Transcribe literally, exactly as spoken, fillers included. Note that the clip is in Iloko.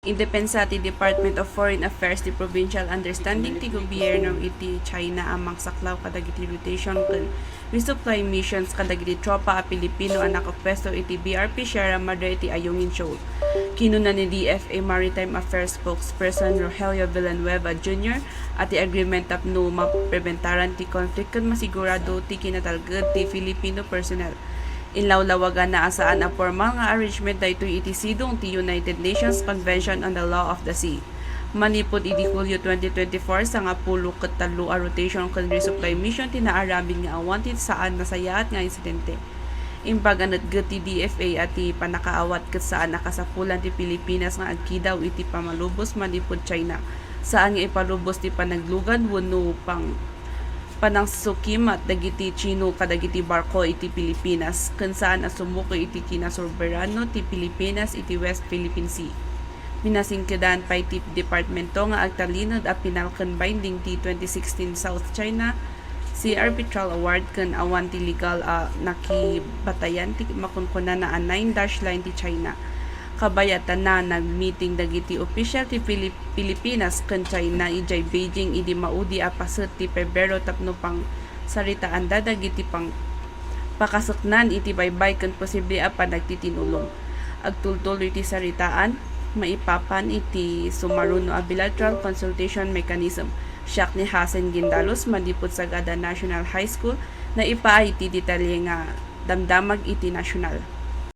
Idipensa ti Department of Foreign Affairs ti provincial understanding ti gobierno iti China a mangsaklaw kadagiti rotation ken resupply missions kadagiti tropa a Pilipino a nakapuesto iti B R P Sierra Madre iti Ayungin, Seoul. Kinuna ni D F A Maritime Affairs spokesperson Rogelio Villanueva Junior a ti agreement tapno mapreventaran ti conflict ken masigurado ti kinatalged ti Filipino personnel. Inlawlawaganna a saan a formal nga arrangement daytoy iti sidong ti United Nations Convention on the Law of the Sea. Manipud idi Hulyo twenty twenty-four, sangapulo ket tallo a rotation ken resupply mission ti naaramid nga awan ti saan nasayaat nga insidente. Imbag a netget ti D F A a ti pannakaawat ket saan a kasapulan ti Pilipinas nga agkidaw iti pamalubos manipud China. Saan nga ipalubos ti panaglugan wenno pang panangsukimat dagiti Chino kadagiti barko iti Pilipinas, ken saan a sumuko iti kinasoberano ti Pilipinas iti West Philippine Sea. Pinasingkedan pay ti departamento nga agtalined a penal ken binding ti twenty sixteen South China Sea Arbitral Award ken awan ti legal a nakibatayan ti makunkunana a nine dash line ti China. Kabayatna, nagmeeting dagiti opisyal ti Filip-, Pilipinas ken China idiay Beijing idi maudi a paset ti Pebrero tapno pangsaritaanda dagiti pang-, pakaseknan iti baybay ken posible a panagtitinulong. Agtultuloy ti saritaan maipapan iti sumaruno a bilateral consultation mechanism. Siak ni Hasen Gindalos, manipud Sagada National High School, naipaay ti detalye nga damdamag iti nasyonal.